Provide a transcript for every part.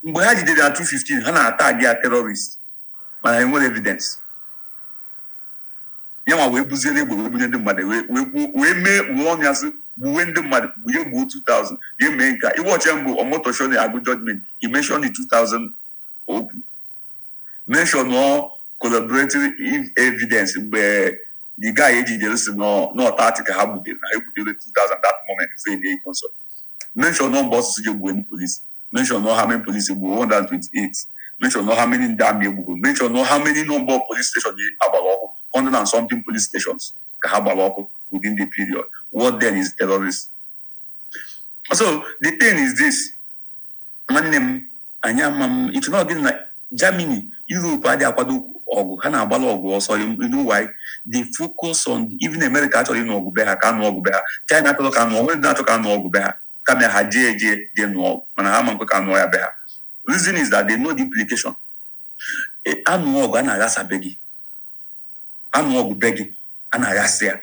Mgbe ha jidere ya 215, ha na-ata gị ya terrorist, mana ha enwere evidence. Ya nwa wee buziere egbe wee bunye ndị mmadụ, wee mee uwe ọnụ ya sị gbuwe ndị mmadụ, gbuye, gbuo 2000, ya mee nke a. Iwe ọchịa mbụ Omotosho na-agụ judgment, he mention the 2000 okwu, mention no collaboratory evidence. Mgbe the guy ejidere si nọ 30 ka ha gbutere, na ha egbutere 2000 that moment fe na nsọ, mention no mgbe ọsụsụ ji egbuwe ndị police, mention no how many police egbuo, 128, mention no how many ndị army egbugo, mention no how many number of police station agbara ọkụ, 100 and something police stations ka ha gbara ọkụ within the period. What then is terrorist? So the thing is this, nwanne m, anyị ama m ịtụ na gịnị na Germany, Europe adịghị akwado ọgụ, ha na-agbala ọgụ ọsọ. You know why? They focus on, even America achọrọ ịnụ ọgụ be ha ka anụ ọgụ be ha. China achọrọ ka anụ ọgụ, ndị na-achọ ka anụ ọgụ be ha, kama ha jee jee jee nụọ ọgụ, mana ha ma nkwe ka anụọ ya be ha. Reason is that they know the implication. Anụ ọgụ a na-aghasa be gị, anụ ọgụ be gị a na-aghasị ya.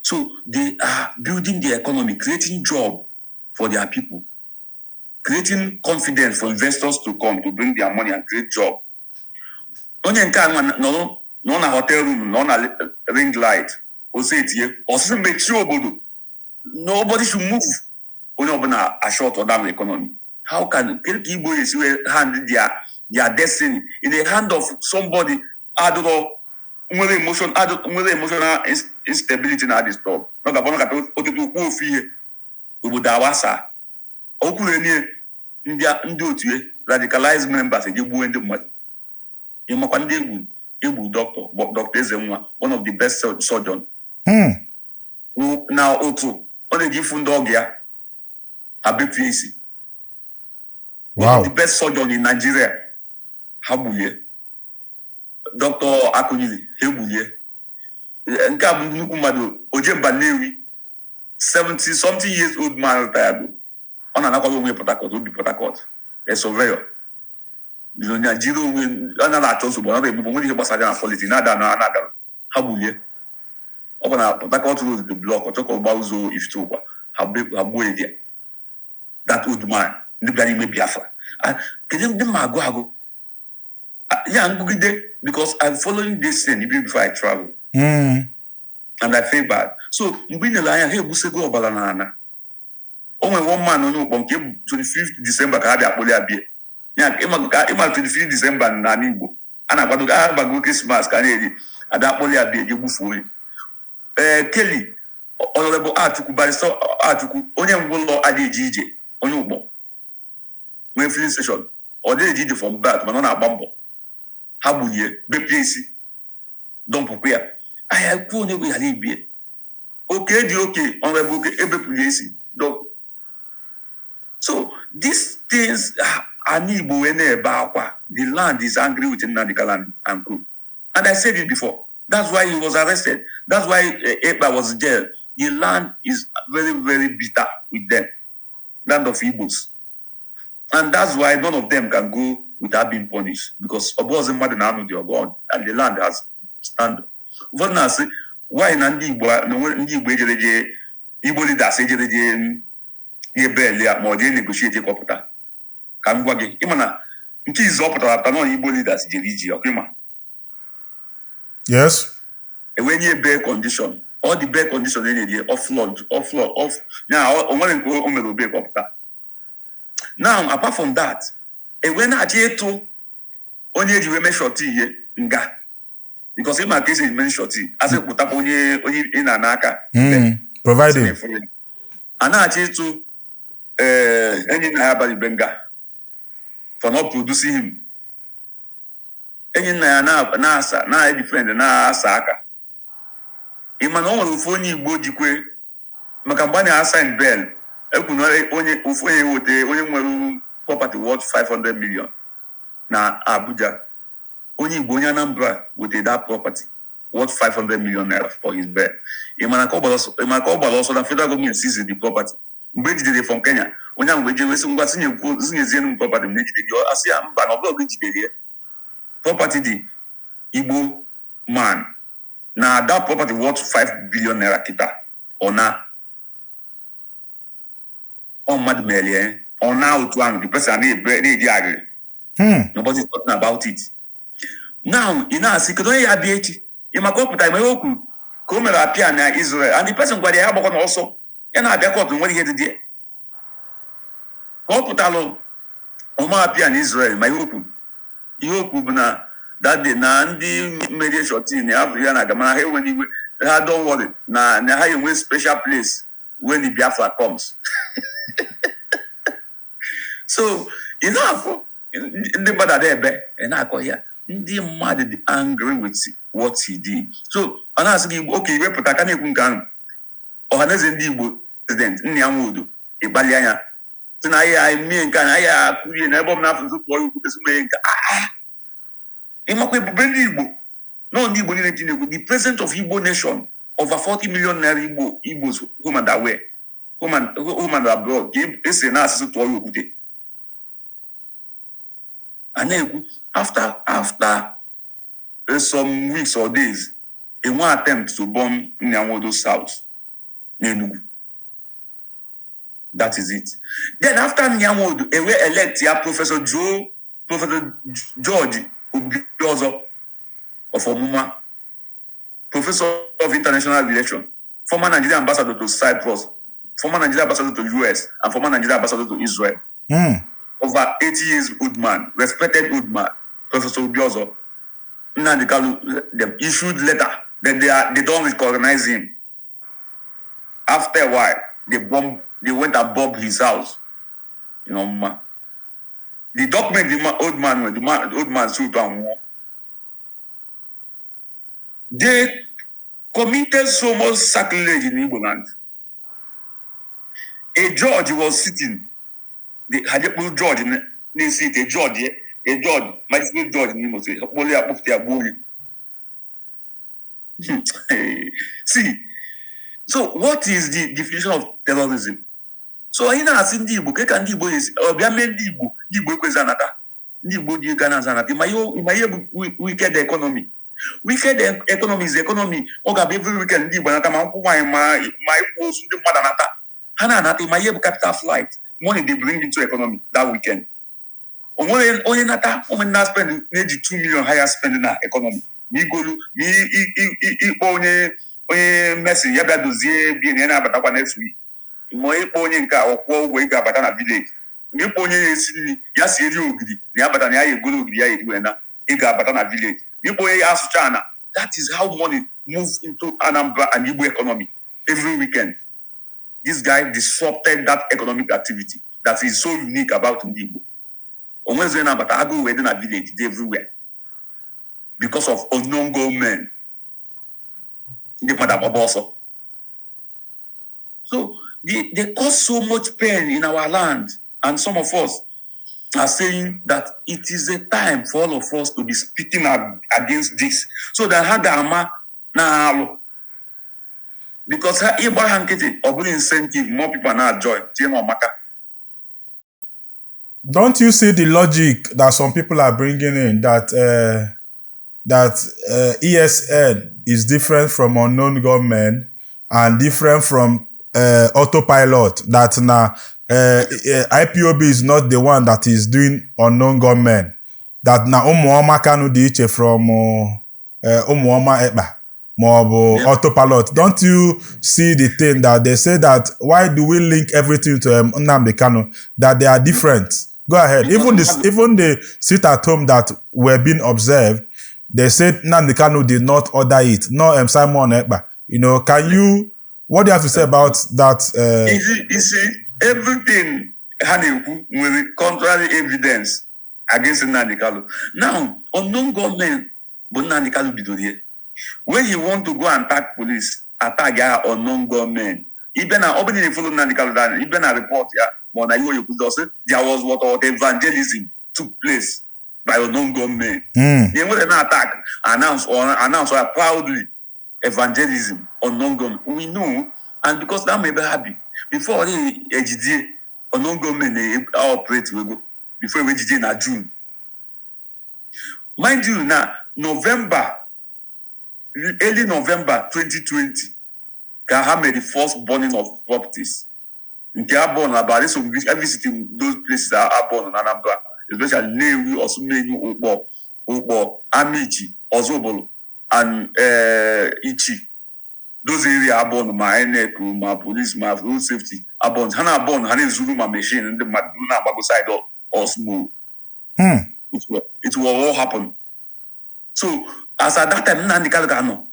So they are building the economy, creating job for their people, creating confidence for investors to come to bring their money and create job. Onye nke a nwa nọrọ nọ na hotel room, nọ na ring light, ose etinye ọsịsị mechie obodo, nobody should move, onye ọbụla ashort down economy. How can, kedu ka Igbo esi wee hand their destiny in the hand of somebody adịrọ nwere emotion, nwere emotional instability na disturb nọgabọ nọgata otete okwu ofu ihe, obodo agbasa okwuru enye ndị otu ya radicalized members eje gbuo ndị mmadụ. Ịmakwa ndị egwu egbu Dr. Ezenwa, one of the best surgeon na otu ọ na-eji ifu ndị ọgụ ya ha bepụ isi. One of the best surgeon in Nigeria, ha gbulie. Dr. Akunyili, ha egbulie. Nke a bụ nnukwu mmadụ. Ojemba Nnewi, 70 something years old man, retired, ọ na-anakwado onwe Port Harcourt, obi Port Harcourt, a surveyor, jiri onwe ọ na achọ nsogbu, ọ na-egbugbo nwere ihe gbasara ya na politics na-ada na na-aga, ha gbulie. Ọ bụ na Port Harcourt Road dị block, ọ chọkọ gba ụzọ ifite ụkwa, ha gbuo ya. That old man, ndị bịara ime Biafra. Ah, kedu ndị ma agụ agụ? Ah, ya ngụgide, because I'm following this thing even before I travel and I feel bad. So mgbe ị nere anya, ha egbusego ọbara n'ala. O nwere one man, onye ụkpọ nke 25th December ka ha bịa kpụrụ ya bie ya. Ịma ka ịma 25th December n'ala Igbo a na-akwado ka ha gbago Christmas ka a na-eri, abịa kpụrụ ya bie, je gbufuo ya. Ee, Kelly, Honorable Achukwu, Barrister Achukwu, onye ngwụlọ adịghị eje ije, onye ụkpọ nwee filling station, ọ dịghị eje ije from birth, mana ọ na-agba mbọ, ha gbulie, bepie isi, dọmpụkwa ya. Ahịa kwuo onye ghara ibie oke dị oke, honorable oke ebepụrụ ya isi dọmpụ. So these things, ah, ana Igbo wee na-ebe akwa. The land is angry with Nnamdi Kanu and co, and I said it before, that's why he was arrested, that's why Ekpa was jailed. The land is very, very bitter with them, land of Igbos, and that's why none of them can go without being punished, because ọ bụ ọzọ mmadụ na-anụ dị ọgụ and the land has stand. Ụfọdụ na-asị why na ndị Igbo na onwe ndị Igbo ejere jee, Igbo leaders ejere jee nye bail ya, ma ọ jee negotiate kọpụta. Ka m gwa gị, ịma na nke izu ọ pụtara apụta na Igbo leaders jere iji ọkụ, ịma? Yes. Enwee nye bail condition. All the bail condition e nyere ya, offload, offload, off ya. O nwere nke o mere obe kọpụta. Now, apart from that, enwee na-achọ ịtụ onye eji wee mee surety ihe nga, because ịma ka esi eme surety, asị pụtakwa onye ị na-ana aka. Providing. A na-achọ ịtụ ee enyi nna ya abalị nga for not producing him. Enyi nna ya na-asa na-edefend, na-asa aka. Ị ma na o nwere ofu onye Igbo jikwe maka mgbe a na-asign bail, ekwu na onye ofu onye weta, onye nwere property worth 500 million na Abuja, onye Igbo, onye Anambra, weta that property worth 500 million naira for his bail. Ị ma na ka ọ gbara ọsọ, ị ma ka ọ gbara ọsọ na federal government seize the property mgbe ejidere from Kenya. Onye ahụ wee jee wee sị, ngwa, sinyezienu m property m na-ejide gị. Asị ya mba, na ọ bụla gị jidere ya, property dị Igbo man na that property worth 5 billion naira kịta. Ọ na ọ mmadụ merie Ọ na otu ahụ, the person na-ebe na-edi arịrị. Nobody's talking about it. Now, ị na-asị, kedu onye ya bịa echi? Ị maka ọ pụtara ma ihe o kwuru ka o mere apịa na Israel, and the person gwara ya ya gbakọ n'ọsọ ya na-abịa court, nwere ihe dị dị ka ọ pụtalụ ọma apịa na Israel. Ma ihe o kwuru bụ na that day na ndị merie shortin ya ya na aga, mana ha enweghị iwe ha, don't worry, na ha enwe special place when the Biafra comes. So ị na-afụ ndị mmadụ ada ebe ị na-akọ ya, ndị mmadụ dị angry with what he did. So ọ na-asị gị oke iwepụta aka na-ekwu nke ahụ. Ọhaneze ndị Igbo, President Nnia Nwodo, ịkpali anya sị na anyị mee nke a na anyị akụrie na ebe ọ bụla afọ nso tụọ ya okwute sị mee nke a. Ah, ịmakwa ebube ndị Igbo nọ, ndị Igbo niile tinekwu the president of Igbo nation, over 40 million naira Igbo, Igbos home and away, home and abroad, ka esi na asịsị tụọ ya okwute. A na-ekwu after some weeks or days, enwe attempt to bomb Nnia Nwodo's house n'Enugu. That is it. Then after Nnia Nwodo, ewe elect ya Professor George Obiozor of Omuma, professor of international relations, former Nigerian ambassador to Cyprus, former Nigerian ambassador to US, and former Nigerian ambassador to Israel. Over 80 years old man, respected old man, Professor Obiozor. Nnamdi Kanu, they issued letter that they don't recognize him. After a while, they went and bombed his house. Man. The document the man, old man, the man, the old man suit and war. They committed so much sacrilege in Igbo land. A judge was sitting, the had judge in the seat, a judge, yeah, a judge, magistrate judge in Imo State, kpọrọ ya kpọpụta ya gbuo ya. See, so what is the definition of terrorism? So anyị na-asị ndị Igbo ka ndị Igbo esi ọ bịa mee ndị Igbo, ndị Igbo ekwezi anata, ndị Igbo dị ga na-aza anata. Ma ihe bụ wicked economy. Wicked economy is economy ọ ga-abụ every weekend ndị Igbo anata, ma nkwụ nwaanyị, ma ịkwụ ozu, ndị mmadụ anata, ha na-anata. Ma ihe bụ capital flight, money they bring into economy that weekend. O nwere onye nata onwe na spend na-eji 2 million higher spend na economy, ma igolu, ma ịkpọ onye mason ya bịa dozie bie na ya na-abatakwa next week, ma ịkpọ onye nke a ọ kwụọ ụgwọ ị ga-abata na village, ma ịkpọ onye na-esi nri ya si eri ogiri na ya bata na ya egolo ogiri ya eriwe na ị ga-abata na village, ma ịkpọ onye ya asụcha ana. That is how money moves into Anambra and Igbo economy every weekend. This guy disrupted that economic activity that is so unique about ndị Igbo. Onwezi onye na-abata, agụụ wee dị na village, dị everywhere because of unknown gunmen. Ndị mmadụ agbaba ọsọ. So they cause so much pain in our land, and some of us are saying that it is a time for all of us to be speaking against this so that ha ga-ama na alụ, because ha ịgba ha nkịtị, ọ bụrụ incentive, more people na join tie na ọmaka. Don't you see the logic that some people are bringing in that ESN is different from unknown gunmen and different from autopilot? That now IPOB is not the one that is doing unknown gunmen. That na Umuoma Kanu dị iche from Umuoma Ekpa ma ọ bụ autopilot. Don't you see the thing that they say, that why do we link everything to Nnamdi Kanu? That they are different. Go ahead. Because Even the sit at home that were being observed, they said Nnamdi Kanu did not order it, nor Simon Ekpa. Can you? What do you have to say about that? You see, everything ha na-ekwu nwere contrary evidence against Nnamdi Kanu. Now, unknown gunmen bụ Nnamdi Kanu bidoro ihe. When he want to go and attack police, attack ya unknown gunmen. Ibe na ọ bụrụ na ị follow Nnamdi Kanu down, ibe na report ya ma ọ na ihe oyekwu sị there was what evangelism took place by unknown gunmen. They nwere na attack announce or announce or proudly evangelism, unknown gunmen. We know, and because that may be happy before they ejide unknown gunmen na operate we go before we ejide na June. Mind you, na November, early November 2020 ka ha mere the first burning of properties. Nke abụọ na abalị so visit those places abụọ na Anambra, especially Nnewi, Osumenyi, Ukpor, Amichi, Ozubulu and Ichi. Those area abụọ ma INEC, ma police, ma road safety abụọ ha na-abụọ, ha na-ezuru ma machine ndị mmadụ na-agbago side Osmo. It will all happen. So as at that time, Nnamdi Kanu ga-anọ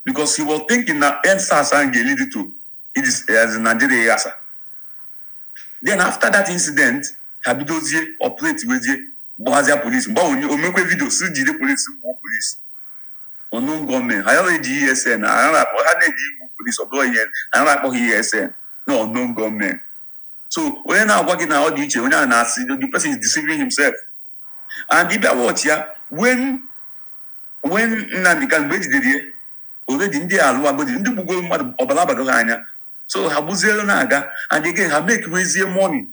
because he was thinking na EndSARS ahụ ga-lead to it is as Nigeria gasa. Then after that incident, ha bidozie operate wezie gbazia police mgbe ahụ o mekwe video si jide police, gbuo police, unknown gunmen. Ha na-eji ESN, ha na-akpọ, ha na-eji igbu police, ọ bụrụ ihe ha na-akpọ ha ESN, no unknown gunmen. So onye na-agwa gị na ọ dị iche, onye ahụ na-asị, the person is deceiving himself. And ịbịa watch ya, when Nnamdi Kanu, mgbe ejidere ya already, ndị alụwagodi ndị gbugoro mmadụ, ọbara abago ha anya, so ha gbuzielu na-aga. And again, ha make wezie money,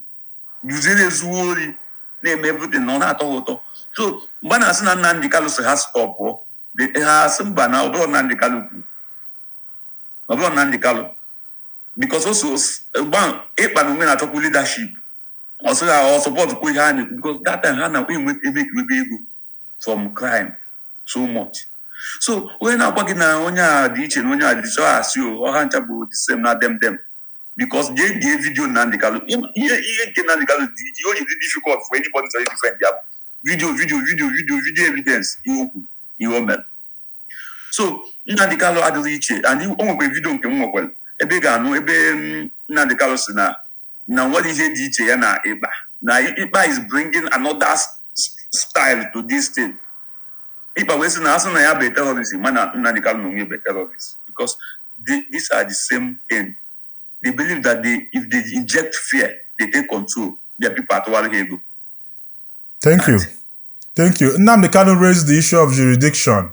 guziere ezuo ori, na-eme everything na ọ na-atọ ha ụtọ. So mgbe a na-asị na Nnamdi Kanu sị ha stop, ha asị mba, na ọ bụrụ Nnamdi Kanu kwuru, ọ bụrụ Nnamdi Kanu, because also mgbe ahụ ịkpa na onwe na-achọkwu leadership, ọ sị ha ọ support kwu ihe ha na-ekwu, because that time ha na-enwe emekirebe ego from crime so much. So onye na-agwa gị na onye a dị iche na onye a dị iche, ọ asị o ọha ncha bụ the same na dem dem, because jee gee video Nnamdi Kanu. Ihe nke Nnamdi Kanu dị iche, o ji dị difficult for anybody to defend ya bụ video, video, video, video, video evidence, ihe o kwuru, ihe o mere. So Nnamdi Kanu adịghị iche. And o nwekwara video nke m nwekwara ebe ị ga-anụ ebe Nnamdi Kanu si na nwere ihe dị iche ya na Ekpa, na Ekpa is bringing another style to this thing. Ekpa wee sị na asị na ya bụ terrorist, mana Nnamdi Kanu na onwe bụ terrorist, because these are the same thing. They believe that if they inject fear, they take control, their people atụwara ha ego. Thank you. Thank you. Nnamdi Kanu raised the issue of jurisdiction,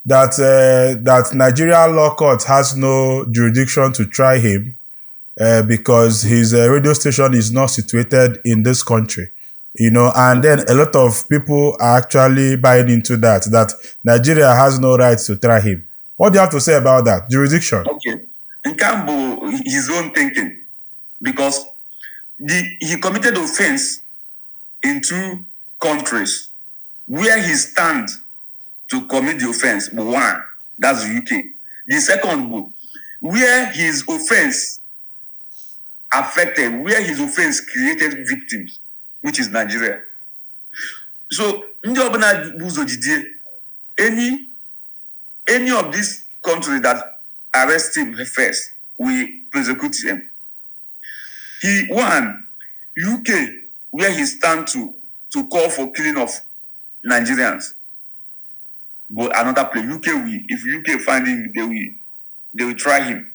that Nigeria law court has no jurisdiction to try him because his radio station is not situated in this country. And then a lot of people are actually buying into that Nigeria has no right to try him. What do you have to say about that? Jurisdiction. Okay. Nke a bụ his own thinking, because he committed offense in two countries where he stands to commit the offense. One, that's the UK. The second bụ where his offense affected, where his offense created victims, which is Nigeria. So ndị ọbụla bụ ụzọ jidie any of these countries that arrest him first will prosecute him. He one UK, where he stand to call for killing of Nigerians. But another place, UK will, if UK find him, they will try him.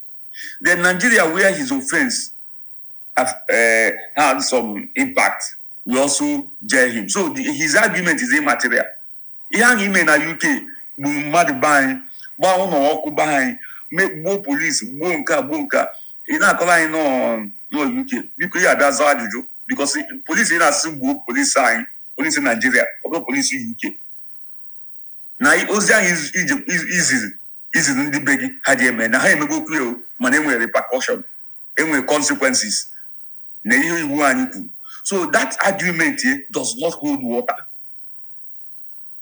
Then Nigeria, where his offense have had some impact, will also jail him. So his argument is immaterial. Ihe ahụ ime na UK gburu mmadụ be anyị, gbaa ụlọ ọkụ be anyị, gbuo polisi, gbuo nke a, gbuo nke a, ị na-akọrọ anyị nọ UK, biko ị abịa zaa ajụjụ, because polisi ị na-asị gbuo, polisi anyị, polisi Naijiria, ọ bụrụ polisi UK, na ozi ahụ iziri ndị be gị ha ji eme na ha emego okwu ya o, mana enwere repercussion, enwere consequences na ihe iwu anyị kwuru. So that argument does not hold water.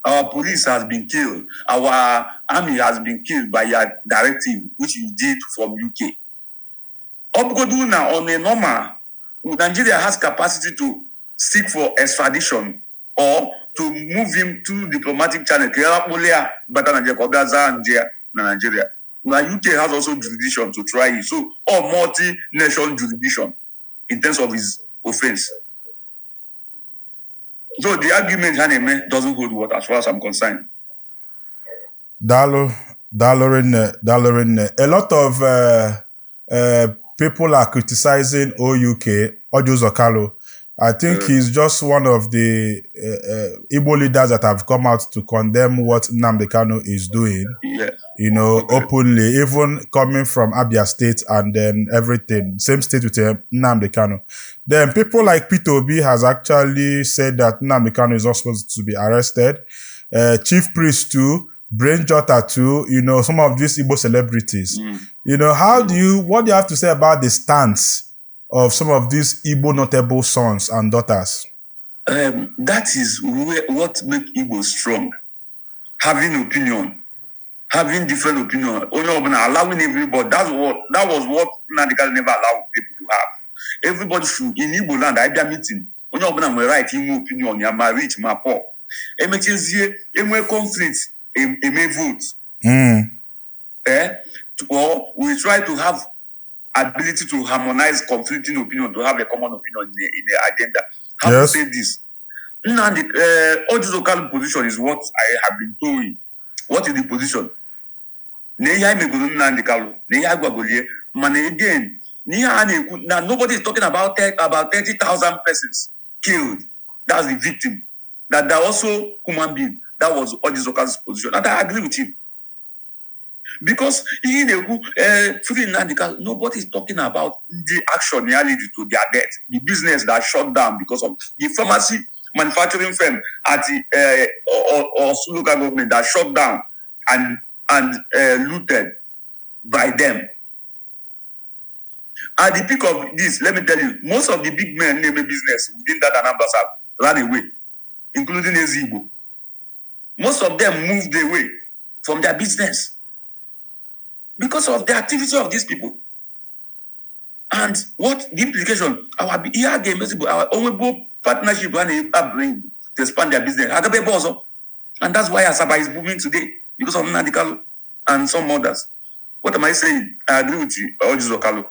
Our police has been killed, our army has been killed by your directive, which you did from UK. Ọ bụgodu na on a normal, Nigeria has capacity to seek for extradition or to move him through diplomatic channel ka ya kpụrụ ya bata Nigeria ka ọ bịa zaa nje ya na Nigeria. Na UK has also jurisdiction to try it. So all multi-nation jurisdiction in terms of his offense. So the argument ha na-eme doesn't hold water as far as I'm concerned. Daalụ, daalụ rinne, daalụ rinne. A lot of people are criticizing OUK, Orji Uzor Kalu. I think he's just one of the Igbo leaders that have come out to condemn what Nnamdi Kanu is doing, openly, even coming from Abia State and then everything, same state with Nnamdi Kanu. Then people like Peter Obi has actually said that Nnamdi Kanu is not supposed to be arrested. Chief Priest too, Brain Jotter too, some of these Igbo celebrities. What do you have to say about the stance of some of these Igbo notable sons and daughters? That is where, what make Igbo strong. Having opinion, having different opinion, onye ọbụla, allowing everybody. That was what Nnamdi Kanu never allowed people to have. Everybody should, in Igbo land, abịa meeting, onye ọbụla nwere right inwe opinion ya, ma rich ma poor. Emechezie, enwe conflict, eme vote. Eh? Or we try to have ability to harmonize conflicting opinion to have a common opinion in the agenda. How to say this? Nnamdi, Orji Uzor Kalu position is what I have been told. What is the position? Na ihe anyị megoro Nnamdi Kanu, na ihe agwagolie, mana again, na ihe a na-ekwu, na nobody is talking about 30,000 persons killed. That's the victim. That they're also human being. That was Orji Uzor Kalu's position. And I agree with him. Because ihe na-ekwu, free Nnamdi Kanu, nobody is talking about the action ya lead to their death, the business that shut down because of the pharmacy manufacturing firm at the Orsu local government that shut down and looted by them. At the peak of this, let me tell you, most of the big men na-eme business within that Anambra South ran away, including Ezigbo. Most of them moved away from their business because of the activity of these people. And what the implication? Our ihe a ga-emezi bụ our onwebo partnership ha na-bring to expand their business. Ha gaba ebe ọzọ. And that's why Asaba is booming today, because of Nnamdi Kanu and some others. What am I saying? I agree with you, Orji Uzor Kalu.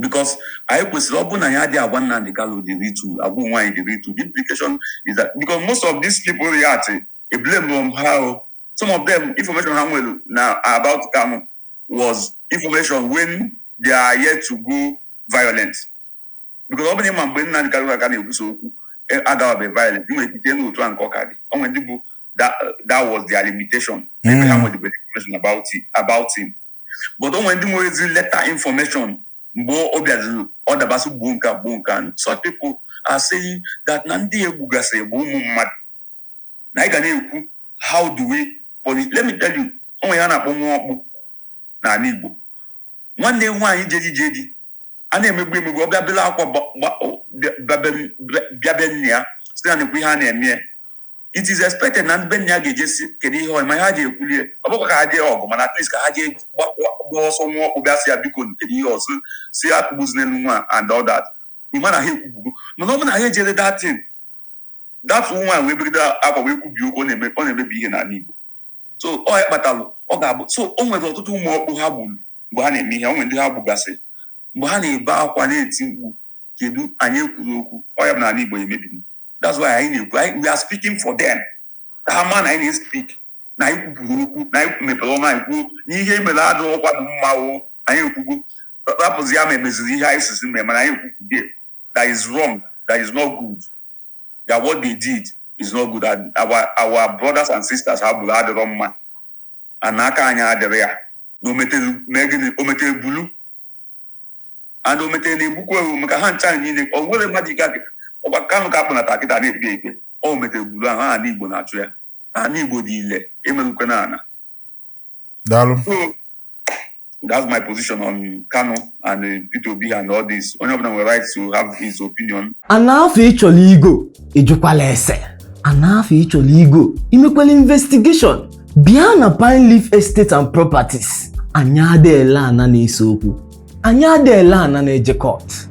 Because anyị kwesịrị, ọ bụ na ya adịghị agwa Nnamdi Kanu the real truth, agwa onwe anyị the real truth. The implication is that because most of these people react, a blame on how some of them, information ha nwere na about Kanu was information when they are yet to go violent. Because ọ bụrụ na ịma mgbe Nnamdi Kanu aka na-ekwusa okwu agawabe violent, ị nwere ike n'otu a nke ọ ka dị. O nwere ndị bụ that was their limitation. Maybe ha nwere information about him. But o nwere ndị nwere ezi later information mgbe ọ bịaziri ọ dabasị gbuo nke a, gbuo nke a. Such people are saying that na ndị egbugasịrị bụ ụmụ mmadụ. Na anyị ga na-ekwu, how do we punish? Let me tell you, o nwere ihe a na-akpọ nwa ọkpụ n'ala Igbo. Nwanne m nwaanyị jere ije di, a na-emegbu emegbu, ọ bịa bela akwa, bịa be nne ya, sị na nekwa ihe a na-eme ya. It is expected na ndị be nne ya ga-eje si kedu ihe ọ ma ha ji ekwulie, ọ bụkwa ka ha jee ọgụ, mana at least ka ha jee gba ọsọ nwa ọkpụ, bịa sị ya, biko, kedu ihe ọsọ si akụgbuzinelu nwa and all that. Ịma na ha ekwubugo, mana ọ bụ na ha ejere that thing, that woman wee begide akwa wee kwubie okwu, ọ na-emebi ihe n'ala Igbo. So ọ ya kpatalụ ọ ga-abụ so o nwere ọtụtụ ụmụ ọkpụ ha gburu mgbe ha na-eme ihe. O nwere ndị ha gbugasị mgbe ha na-ebe akwa, na-eti mkpu, kedu anyị ekwuru okwu, ọ ya bụ n'ala Igbo emebiri. That's why anyị na-ekwu, we are speaking for them, ka ha ma na anyị na-speak, na anyị kwupụrụ okwu, na anyị mepere ọnụ anyị kwuo na ihe mere adịghịkwa bụ mma o. Anyị ekwugo, rapụzi ya ma emeziri ihe anyị sisi mee, mana anyị ekwupụgo that is wrong, that is not good, that what they did is not good, and our brothers and sisters ha gburu adịrọ mma, and aka anyị adịrị ya na o metere mee gịnị, o metere bulu and o metere na-egbukwa ewu maka ha ncha niile. O nwere mmadụ ike ọgwa Kanụ ka akpụnata kịta na-ekpe ikpe, o metere bulu ahụ. Aha Igbo na-achụ ya, aha Igbo dị ile emerukwe na ana. Daalụ. So that's my position on Kanu and Peter Obi and all this. Onye ọbụla nwere right to have his opinion. Ana afọ ịchọrọ igo, ịjụkwala ese. Ana afọ ịchọrọ igo, imekwala investigation, bịa na Pine Leaf Estate and Properties. Anyị ada ele ana na-ese okwu, anyị ada ele ana na-eje court.